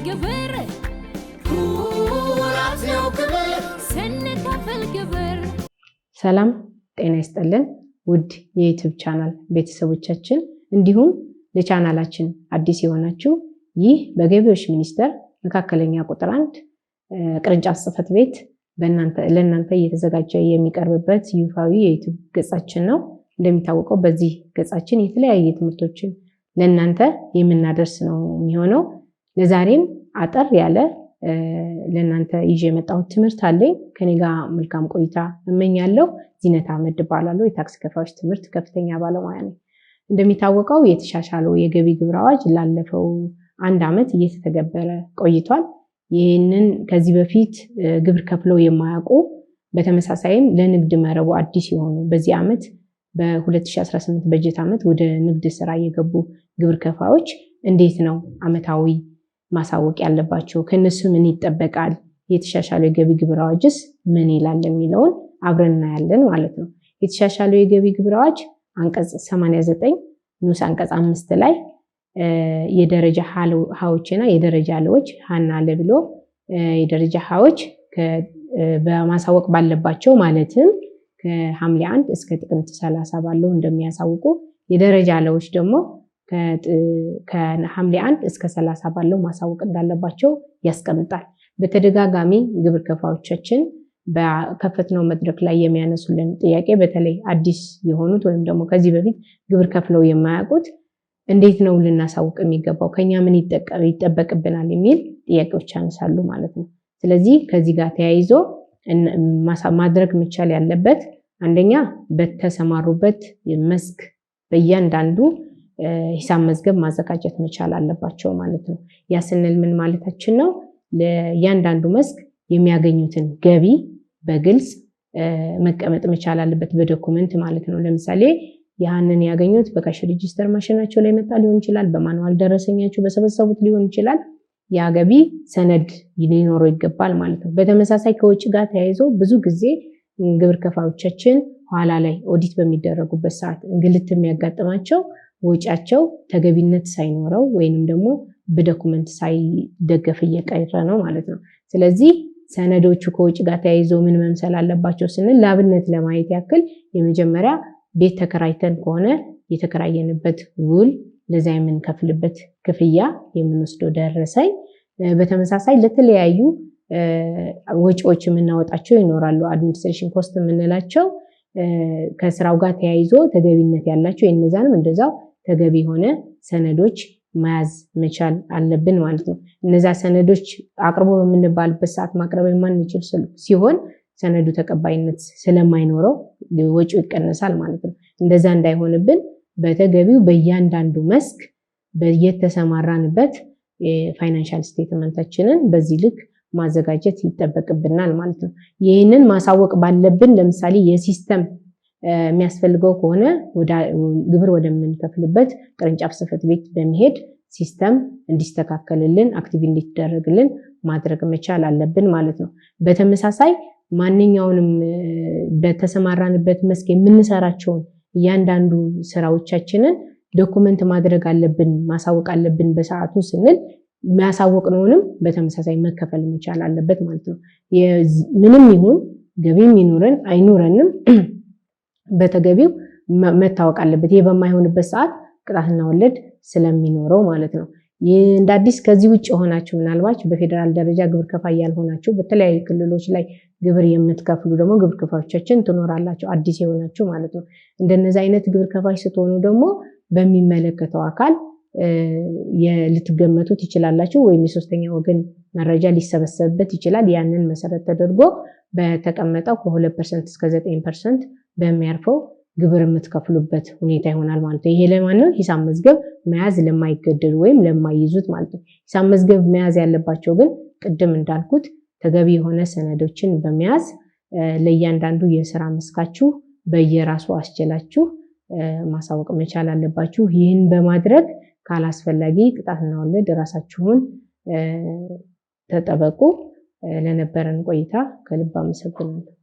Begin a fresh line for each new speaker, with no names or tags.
ግብር ኩራት ነው ክብር ስንከፍል ግብር።
ሰላም ጤና ይስጥልን ውድ የ YouTube channel ቤተሰቦቻችን፣ እንዲሁም ለቻናላችን አዲስ የሆናችሁ፣ ይህ በገቢዎች ሚኒስቴር መካከለኛ ቁጥር 1 ቅርንጫፍ ጽሕፈት ቤት ለእናንተ እየተዘጋጀ የሚቀርብበት ይፋዊ የ YouTube ገጻችን ነው። እንደሚታወቀው በዚህ ገጻችን የተለያየ ትምህርቶችን ለእናንተ የምናደርስ ነው የሚሆነው። ለዛሬም አጠር ያለ ለእናንተ ይዤ የመጣሁት ትምህርት አለኝ። ከኔ ጋር መልካም ቆይታ እመኛለሁ። ዚነት አህመድ እባላለሁ። የታክስ ከፋዮች ትምህርት ከፍተኛ ባለሙያ ነኝ። እንደሚታወቀው የተሻሻለው የገቢ ግብር አዋጅ ላለፈው አንድ ዓመት እየተተገበረ ቆይቷል። ይህንን ከዚህ በፊት ግብር ከፍለው የማያውቁ፣ በተመሳሳይም ለንግድ መረቡ አዲስ የሆኑ፣ በዚህ ዓመት በ2018 በጀት ዓመት ወደ ንግድ ስራ የገቡ ግብር ከፋዮች እንዴት ነው ዓመታዊ ማሳወቅ ያለባቸው፣ ከእነሱ ምን ይጠበቃል፣ የተሻሻለው የገቢ ግብር አዋጅስ ምን ይላል የሚለውን አብረን እናያለን ማለት ነው። የተሻሻለው የገቢ ግብር አዋጅ አንቀጽ 89 ንዑስ አንቀጽ 5 ላይ የደረጃ ሀዎች እና የደረጃ ለዎች፣ ሀና ለ ብሎ፣ የደረጃ ሀዎች በማሳወቅ ባለባቸው ማለትም ከሐምሌ 1 እስከ ጥቅምት 30 ባለው እንደሚያሳውቁ፣ የደረጃ ለዎች ደግሞ ከሐምሌ 1 እስከ 30 ባለው ማሳወቅ እንዳለባቸው ያስቀምጣል። በተደጋጋሚ ግብር ከፋዮቻችን በከፈትነው መድረክ ላይ የሚያነሱልን ጥያቄ በተለይ አዲስ የሆኑት ወይም ደግሞ ከዚህ በፊት ግብር ከፍለው የማያውቁት እንዴት ነው ልናሳውቅ የሚገባው፣ ከኛ ምን ይጠበቅብናል የሚል ጥያቄዎች ያነሳሉ ማለት ነው። ስለዚህ ከዚህ ጋር ተያይዞ ማድረግ መቻል ያለበት አንደኛ በተሰማሩበት መስክ በእያንዳንዱ ሂሳብ መዝገብ ማዘጋጀት መቻል አለባቸው ማለት ነው። ያ ስንል ምን ማለታችን ነው? ለእያንዳንዱ መስክ የሚያገኙትን ገቢ በግልጽ መቀመጥ መቻል አለበት፣ በ document ማለት ነው። ለምሳሌ ያንን ያገኙት በ cash register ማሽናቸው ላይ መጣ ሊሆን ይችላል፣ በ manual ደረሰኛቸው በሰበሰቡት ሊሆን ይችላል። ያ ገቢ ሰነድ ሊኖረው ይገባል ማለት ነው። በተመሳሳይ ከወጪ ጋር ተያይዞ ብዙ ጊዜ ግብር ከፋዮቻችን ኋላ ላይ ኦዲት በሚደረጉበት ሰዓት እንግልት የሚያጋጥማቸው ወጪያቸው ተገቢነት ሳይኖረው ወይንም ደግሞ በ document ሳይደገፍ እየቀረ ነው ማለት ነው። ስለዚህ ሰነዶቹ ከወጪ ጋር ተያይዞ ምን መምሰል አለባቸው ስንል ለአብነት ለማየት ያክል የመጀመሪያ ቤት ተከራይተን ከሆነ የተከራየንበት ውል፣ ለዛ የምንከፍልበት ክፍያ የምንወስደው ደረሰኝ፣ በተመሳሳይ ለተለያዩ ወጪዎች የምናወጣቸው ይኖራሉ። Administration cost የምንላቸው ከስራው ጋር ተያይዞ ተገቢነት ያላቸው የነዛንም እንደዛው ተገቢ የሆነ ሰነዶች መያዝ መቻል አለብን ማለት ነው። እነዛ ሰነዶች አቅርቦ በምንባልበት ሰዓት ማቅረብ የማንችል ሲሆን ሰነዱ ተቀባይነት ስለማይኖረው ወጪው ይቀነሳል ማለት ነው። እንደዛ እንዳይሆንብን በተገቢው በእያንዳንዱ መስክ በየተሰማራንበት የ financial statement ኣችንን በዚህ ልክ ማዘጋጀት ይጠበቅብናል ማለት ነው። ይህንን ማሳወቅ ባለብን ለምሳሌ የ system የሚያስፈልገው ከሆነ ግብር ወደምንከፍልበት ቅርንጫፍ ጽሕፈት ቤት በመሄድ system እንዲስተካከልልን፣ active እንዲደረግልን ማድረግ መቻል አለብን ማለት ነው። በተመሳሳይ ማንኛውንም በተሰማራንበት መስክ የምንሰራቸውን እያንዳንዱ ስራዎቻችንን document ማድረግ አለብን፣ ማሳወቅ አለብን በሰዓቱ ስንል የሚያሳወቅነውንም በተመሳሳይ መከፈል መቻል አለበት ማለት ነው። ምንም ይሁን ገቢም ይኑረን አይኑረንም በተገቢው መታወቅ አለበት። ይህ በማይሆንበት ሰዓት ቅጣትና ወለድ ስለሚኖረው ማለት ነው። እንደ አዲስ ከዚህ ውጭ የሆናችሁ፣ ምናልባት በፌዴራል ደረጃ ግብር ከፋይ ያልሆናችሁ፣ በተለያዩ ክልሎች ላይ ግብር የምትከፍሉ ደግሞ ግብር ከፋዮቻችን ትኖራላችሁ፣ አዲስ የሆናችሁ ማለት ነው። እንደነዚህ አይነት ግብር ከፋይ ስትሆኑ ደግሞ በሚመለከተው አካል ልትገመቱ ትችላላችሁ፣ ወይም የሶስተኛ ወገን መረጃ ሊሰበሰብበት ይችላል። ያንን መሰረት ተደርጎ በተቀመጠው ከ2% እስከ 9% በሚያርፈው ግብር የምትከፍሉበት ሁኔታ ይሆናል ማለት ነው። ይሄ ለማን ነው? ሂሳብ መዝገብ መያዝ ለማይገደዱ ወይም ለማይይዙት ማለት ነው። ሂሳብ መዝገብ መያዝ ያለባቸው ግን ቅድም እንዳልኩት ተገቢ የሆነ ሰነዶችን በመያዝ ለእያንዳንዱ የስራ መስካችሁ በየራሱ አስችላችሁ ማሳወቅ መቻል አለባችሁ። ይህን በማድረግ ካላስፈላጊ ቅጣትና ወለድ ራሳችሁን ተጠበቁ። ለነበረን ቆይታ ከልብ አመሰግናለሁ።